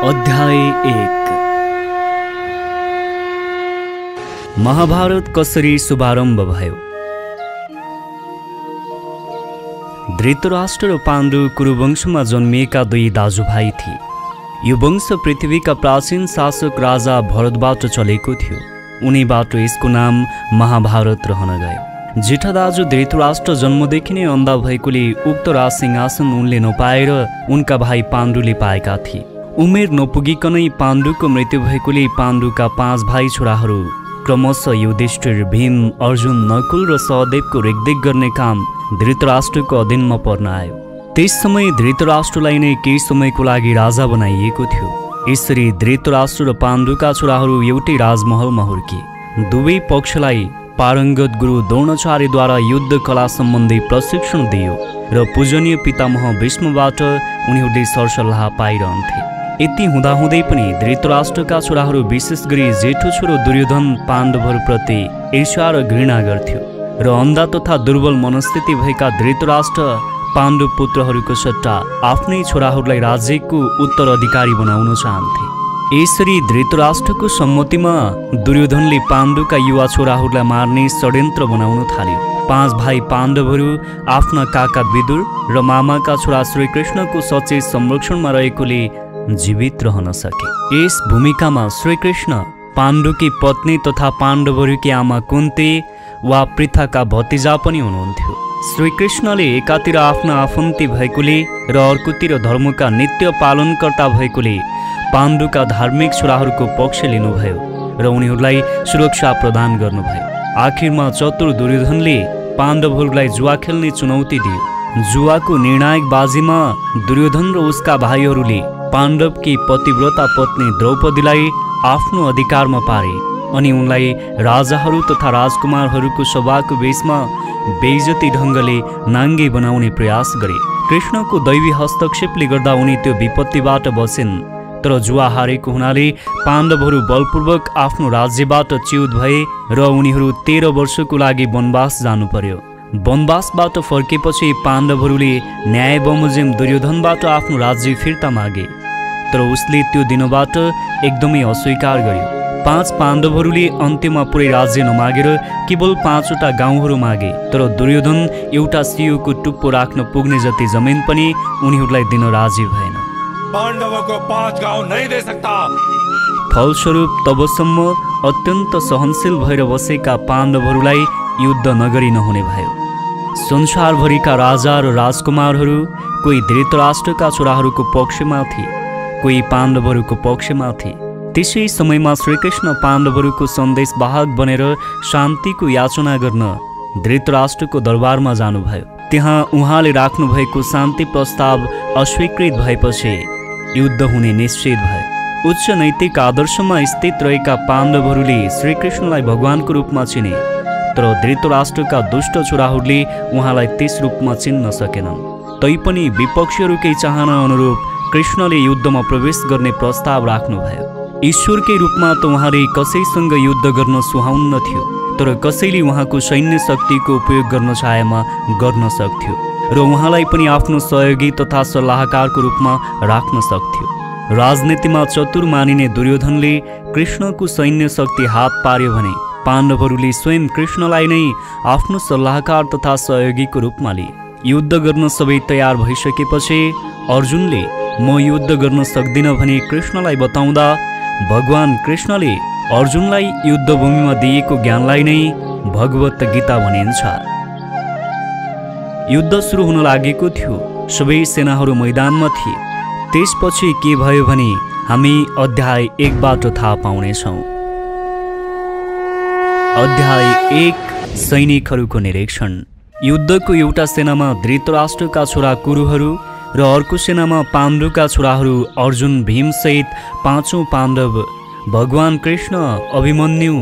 अध्याय 1 महाभारत कसरी शुभारम्भ भयो। धृतराष्ट्र र पाण्डु कुरुवंशमा जन्मिएका दुई दाजुभाइ थिए। यो वंश पृथ्वीका प्राचीन शासक राजा भरतबाट चलेको थियो। उनीबाट यसको नाम महाभारत रहन गयो। जेठा दाजु धृतराष्ट्र जन्मदेखि नै अन्धा भएकोले उक्त राजसिंहासन उनले नपाएर उनका भाइ पाण्डुले पाएका थिए। उमेर नपुगिकनै पाण्डुको मृत्यु भएकोले पाण्डुका 5 भाइ छोराहरू क्रमशः युधिष्ठिर, भीम, अर्जुन, नकुल र सहदेवको रेखदेख गर्ने काम धृतराष्ट्रको अधीनमा पर्न आयो। त्यस समय धृतराष्ट्रलाई नै केही समयको लागि राजा बनाइएको थियो। यसरी धृतराष्ट्र र पाण्डुका छोराहरू एउटै राजमहलमा हुर्किए। दुवै पक्षलाई पारङ्गत गुरु द्रोणाचार्यद्वारा युद्ध कला सम्बन्धी प्रशिक्षण दियो र पूजनीय पितामह भीष्मबाट उनीहरूले सरसल्लाह पाइरहन्थे। यति हुँदाहुँदै पनि धृतराष्ट्रका छोराहरू विशेष गरी जेठो छोरो दुर्योधन पाण्डवहरूप्रति ईर्ष्या र घृणा गर्थ्यो र अन्धा तथा दुर्बल मनस्थिति भएका धृतराष्ट्र पाण्डु पुत्रहरूको सट्टा आफ्नै छोराहरूलाई राज्यको उत्तराधिकारी बनाउन चाहन्थे। यसरी धृतराष्ट्रको सम्मतिमा दुर्योधनले पाण्डुका युवा छोराहरूलाई मार्ने षड्यन्त्र बनाउन थाल्यो। 5 भाइ पाण्डवहरू आफ्ना काका विदुर र मामाका छोरा श्रीकृष्णको सचेत संरक्षणमा रहेकोले जीवित रहन सके। यस भूमिकामा श्रीकृष्ण पाण्डुकी पत्नी तथा पाण्डवहरूकी आमा कुन्ती वा पृथाका भतिजा पनि हुनुहुन्थ्यो। श्रीकृष्णले एकातिर आफ्ना आफन्ती भएकोले र अर्कोतिर धर्मका नित्य पालनकर्ता भएकोले पाण्डुका धार्मिक छोराहरूको पक्ष लिनुभयो र उनीहरूलाई सुरक्षा प्रदान गर्नुभयो। आखिरमा चतुर दुर्योधनले पाण्डवहरूलाई जुवा खेल्ने चुनौती दियो। जुवाको निर्णायक बाजीमा दुर्योधन र उसका भाइहरूले पाण्डवकी पतिव्रता पत्नी द्रौपदीलाई आफ्नो अधिकारमा पारे अनि उनलाई राजाहरू तथा राजकुमारहरूको सभाको बेसमा बेइज्जती ढङ्गले नाङ्गे बनाउने प्रयास गरे। कृष्णको दैवी हस्तक्षेपले गर्दा उनी त्यो विपत्तिबाट बचिन्, तर जुवा हारेको हुनाले पाण्डवहरू बलपूर्वक आफ्नो राज्यबाट च्युत भए र उनीहरू 13 वर्षको लागि वनवास जानु पर्यो। वनवासबाट फर्केपछि पाण्डवहरूले न्याय बमोजिम दुर्योधनबाट आफ्नो राज्य फिर्ता मागे, तर उसले त्यो दिनबाट एकदमै अस्वीकार गर्यो। 5 पाण्डवहरूले अन्त्यमा पुरै राज्य नमागेर केवल 5वटा गाउँहरू मागे, तर दुर्योधन एउटा सियोको टुप्पो राख्न पुग्ने जति जमिन पनि उनीहरूलाई दिन राजी भएन। पाण्डवों को 5 गाउँ नहीं दे सकता। फलस्वरूप तबसम्म अत्यन्त सहनशील भएर बसेका पाण्डवहरूलाई युद्ध नगरी नहुने भयो। संसारभरिका राजा र राजकुमारहरू कोही धृतराष्ट्रका छोराहरूको पक्षमा थिए, कोही पाण्डवहरूको पक्षमा थिए। त्यसै समयमा श्रीकृष्ण पाण्डवहरूको सन्देशवाहक बनेर शान्तिको याचना गर्न धृतराष्ट्रको दरबारमा जानुभयो। त्यहाँ उहाँले राख्नुभएको शान्ति प्रस्ताव अस्वीकृत भएपछि युद्ध हुने निश्चित भयो। उच्च नैतिक आदर्शमा स्थित रहेका पाण्डवहरूले श्रीकृष्णलाई भगवानको रूपमा चिने, तर धृतराष्ट्रका दुष्ट छोराहरूले उहाँलाई त्यस रूपमा चिन्न सकेनन्। तैपनि विपक्षीहरूकै चाहना अनुरूप कृष्णले युद्धमा प्रवेश गर्ने प्रस्ताव राख्नुभयो। ईश्वरकै रूपमा त उहाँले कसैसँग युद्ध गर्न सुहाउन्न थियो, तर कसैले उहाँको सैन्य शक्तिको उपयोग गर्न चाहेमा गर्न सक्थ्यो र उहाँलाई पनि आफ्नो सहयोगी तथा सल्लाहकारको रूपमा राख्न सक्थ्यो। राजनीतिमा चतुर मानिने दुर्योधनले कृष्णको सैन्य शक्ति हात पार्यो भने पाण्डवहरूले स्वयं कृष्णलाई नै आफ्नो सल्लाहकार तथा सहयोगीको रूपमा लिए। युद्ध गर्न सबै तयार भइसकेपछि अर्जुनले म युद्ध गर्न सक्दिनँ भने कृष्णलाई बताउँदा भगवान कृष्णले अर्जुनलाई युद्धभूमिमा दिएको ज्ञानलाई नै भगवत गीता भनिन्छ। युद्ध सुरु हुन लागेको थियो। सबै सेनाहरू मैदानमा थिए। त्यसपछि के भयो भने हामी अध्याय 1बाट थाहा पाउनेछौँ। अध्याय 1 सैनिकहरूको निरीक्षण। युद्धको एउटा सेनामा धृतराष्ट्रका छोरा कुरुहरू र अर्को सेनामा पाण्डुका छोराहरू अर्जुन, भीम सहित 5औं पाण्डव, भगवान कृष्ण, अभिमन्यु,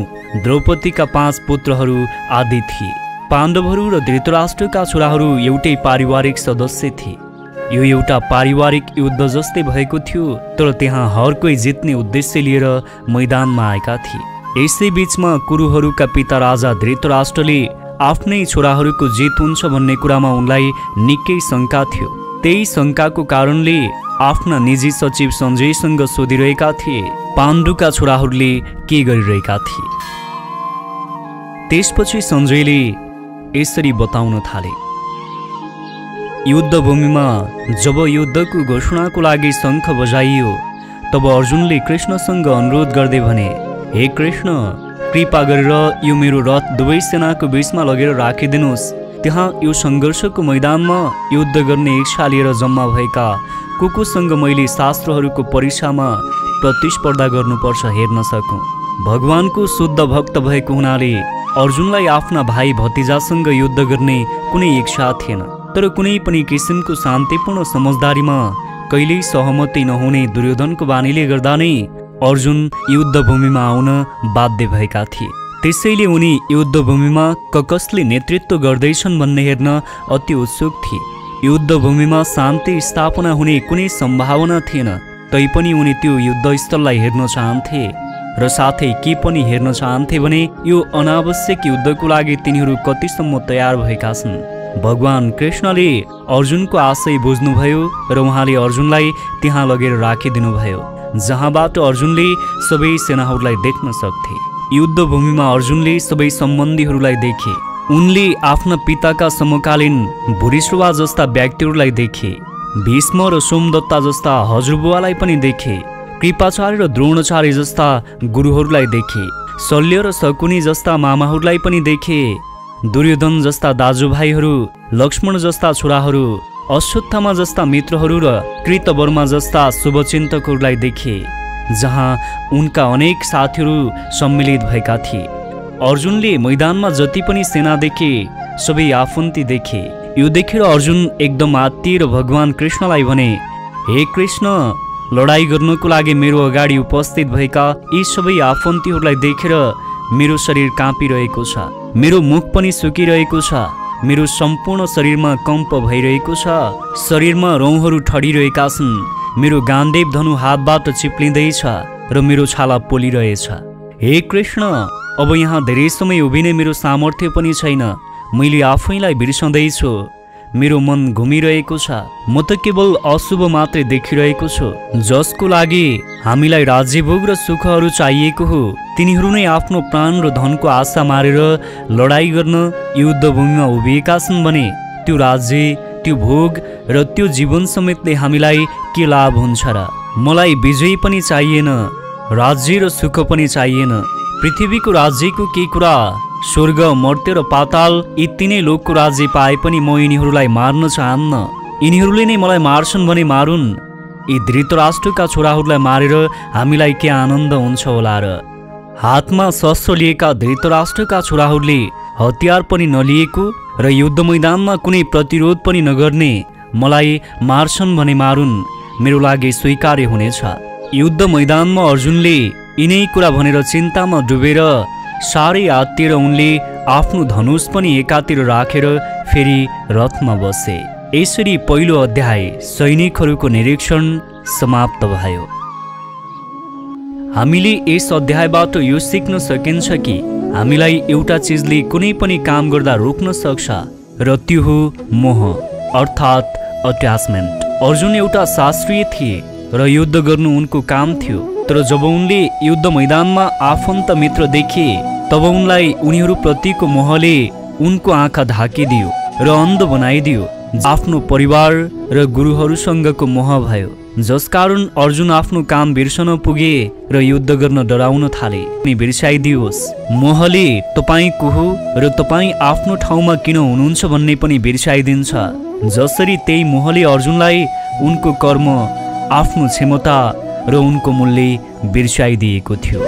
द्रौपदीका 5 पुत्रहरू आदि थिए। पाण्डवहरू र धृतराष्ट्रका छोराहरू एउटै पारिवारिक सदस्य थिए। यो एउटा पारिवारिक युद्ध जस्तै भएको थियो, तर त्यहाँ हर कोही जित्ने उद्देश्य लिएर मैदानमा आएका थिए। यसै बीचमा कुरुहरूका पिता राजा धृतराष्ट्रले आफ्नै छोराहरूको जित हुन्छ भन्ने कुरामा उनलाई निकै शङ्का थियो। त्यही शङ्काको कारणले आफ्ना निजी सचिव सञ्जयसँग सोधिरहेका थिए पाण्डुका छोराहरूले के गरिरहेका थिए। त्यसपछि सञ्जयले यसरी बताउन थाले। युद्धभूमिमा जब युद्धको घोषणाको लागि शङ्ख बजाइयो तब अर्जुनले कृष्णसँग अनुरोध गर्दै भने, हे कृष्ण, कृपा गरेर यो मेरो रथ दुवै सेनाको बीचमा लगेर राखिदिनुहोस्। त्यहाँ यो सङ्घर्षको मैदानमा युद्ध गर्ने इच्छा लिएर जम्मा भएका कोसँग मैले शास्त्रहरूको परीक्षामा प्रतिस्पर्धा गर्नुपर्छ हेर्न सकूँ। भगवानको शुद्ध भक्त भएको हुनाले अर्जुनलाई आफ्ना भाइ भतिजासँग युद्ध गर्ने कुनै इच्छा थिएन। तर कुनै पनि किसिमको शान्तिपूर्ण समझदारीमा कहिल्यै सहमति नहुने दुर्योधनको बानीले गर्दा नै अर्जुन युद्धभूमिमा आउन बाध्य भएका थिए। त्यसैले उनी युद्धभूमिमा कसले नेतृत्व गर्दैछन् भन्ने हेर्न अति उत्सुक थिए। युद्धभूमिमा शान्ति स्थापना हुने कुनै सम्भावना थिएन, तैपनि उनी त्यो युद्धस्थललाई हेर्न चाहन्थे र साथै के पनि हेर्न चाहन्थे भने यो अनावश्यक युद्धको लागि तिनीहरू कतिसम्म तयार भएका छन्। भगवान कृष्णले अर्जुनको आशय बुझ्नुभयो र उहाँले अर्जुनलाई त्यहाँ लगेर राखिदिनुभयो जहाँबाट अर्जुनले सबै सेनाहरूलाई देख्न सक्थे। युद्धभूमिमा अर्जुनले सबै सम्बन्धीहरूलाई देखे। उनले आफ्ना पिताका समकालीन भूरिश्रवा जस्ता व्यक्तिहरूलाई देखे। भीष्म र सोमदत्ता जस्ता हजुरबुवालाई पनि देखे। कृपाचार्य र द्रोणाचार्य जस्ता गुरुहरूलाई देखे। शल्य र शकुनी जस्ता मामाहरूलाई पनि देखे। दुर्योधन जस्ता दाजुभाइहरू, लक्ष्मण जस्ता छोराहरू, अश्वत्थामा जस्ता मित्रहरू र कृतवर्मा जस्ता शुभचिन्तकहरूलाई देखे, जहाँ उनका अनेक साथीहरू सम्मिलित भएका थिए। अर्जुनले मैदानमा जति पनि सेना देखे सबै आफन्ती देखे। यो देखेर अर्जुन एकदम आत्तिएर भगवान कृष्णलाई भने, हे कृष्ण, लडाई गर्नको लागि मेरो अगाडि उपस्थित भएका यी सबै आफन्तीहरूलाई देखेर मेरो शरीर काँपिरहेको छ, मेरो मुख पनि सुकिरहेको छ, मेरो सम्पूर्ण शरीरमा कम्प भइरहेको छ, शरीरमा रौँहरू ठडिरहेका छन्, मेरो गान्धेव धनु हातबाट चिप्लिँदैछ र मेरो छाला पोलिरहेछ। हे कृष्ण, अब यहाँ धेरै समय उभिने मेरो सामर्थ्य पनि छैन। मैले आफैलाई बिर्सँदैछु। मेरो मन घुमिरहेको छ। म त केवल अशुभ मात्रै देखिरहेको छु। जसको लागि हामीलाई राज्यभोग र सुखहरू चाहिएको हो तिनीहरू नै आफ्नो प्राण र धनको आशा मारेर लडाई गर्न युद्धभूमिमा उभिएका छन् भने त्यो राज्य, त्यो भोग र त्यो जीवन समेतले हामीलाई के लाभ हुन्छ र? मलाई विजय पनि चाहिएन, राज्य र सुख पनि चाहिएन। पृथ्वीको राज्यको के कुरा, स्वर्ग, मर्त्य र पाताल यी तीनै लोकको राज्य पाए पनि म यिनीहरूलाई मार्न चाहन्न। यिनीहरूले नै मलाई मार्छन् भने मारुन्। यी धृतराष्ट्रका छोराहरूलाई मारेर हामीलाई के आनन्द हुन्छ होला र? हातमा शस्त्र लिएका धृतराष्ट्रका छोराहरूले हतियार पनि नलिएको र युद्ध मैदानमा कुनै प्रतिरोध पनि नगर्ने मलाई मार्छन् भने मारुन्, मेरो लागि स्वीकार्य हुनेछ। युद्ध मैदानमा अर्जुनले यिनै कुरा भनेर चिन्तामा डुबेर साह्रै आत्तिएर उनले आफ्नो धनुष पनि एकातिर राखेर फेरि रथमा बसे। यसरी पहिलो अध्याय सैनिकहरूको निरीक्षण समाप्त भयो। हामीले यस अध्यायबाट यो सिक्न सकिन्छ कि हामीलाई एउटा चिजले कुनै पनि काम गर्दा रोक्न सक्छ र त्यो हो मोह अर्थात् अट्याचमेन्ट। अर्जुन एउटा शास्त्रीय थिए र युद्ध गर्नु उनको काम थियो। तर जब उनले युद्ध मैदानमा आफन्त मित्र देखे तब उनलाई उनीहरू प्रतिको मोहले उनको आँखा ढाकिदियो र अन्ध बनाइदियो। आफ्नो परिवार र गुरुहरूसँगको मोह भयो, जसकारण अर्जुन आफ्नो काम बिर्सन पुगे र युद्ध गर्न डराउन थाले। नि बिर्साइदियोस्। मोहले तपाईँ को हो र तपाईँ आफ्नो ठाउँमा किन हुनुहुन्छ भन्ने पनि बिर्साइदिन्छ। जसरी त्यही मोहले अर्जुनलाई उनको कर्म, आफ्नो क्षमता र उनको मूल्य बिर्साइदिएको थियो।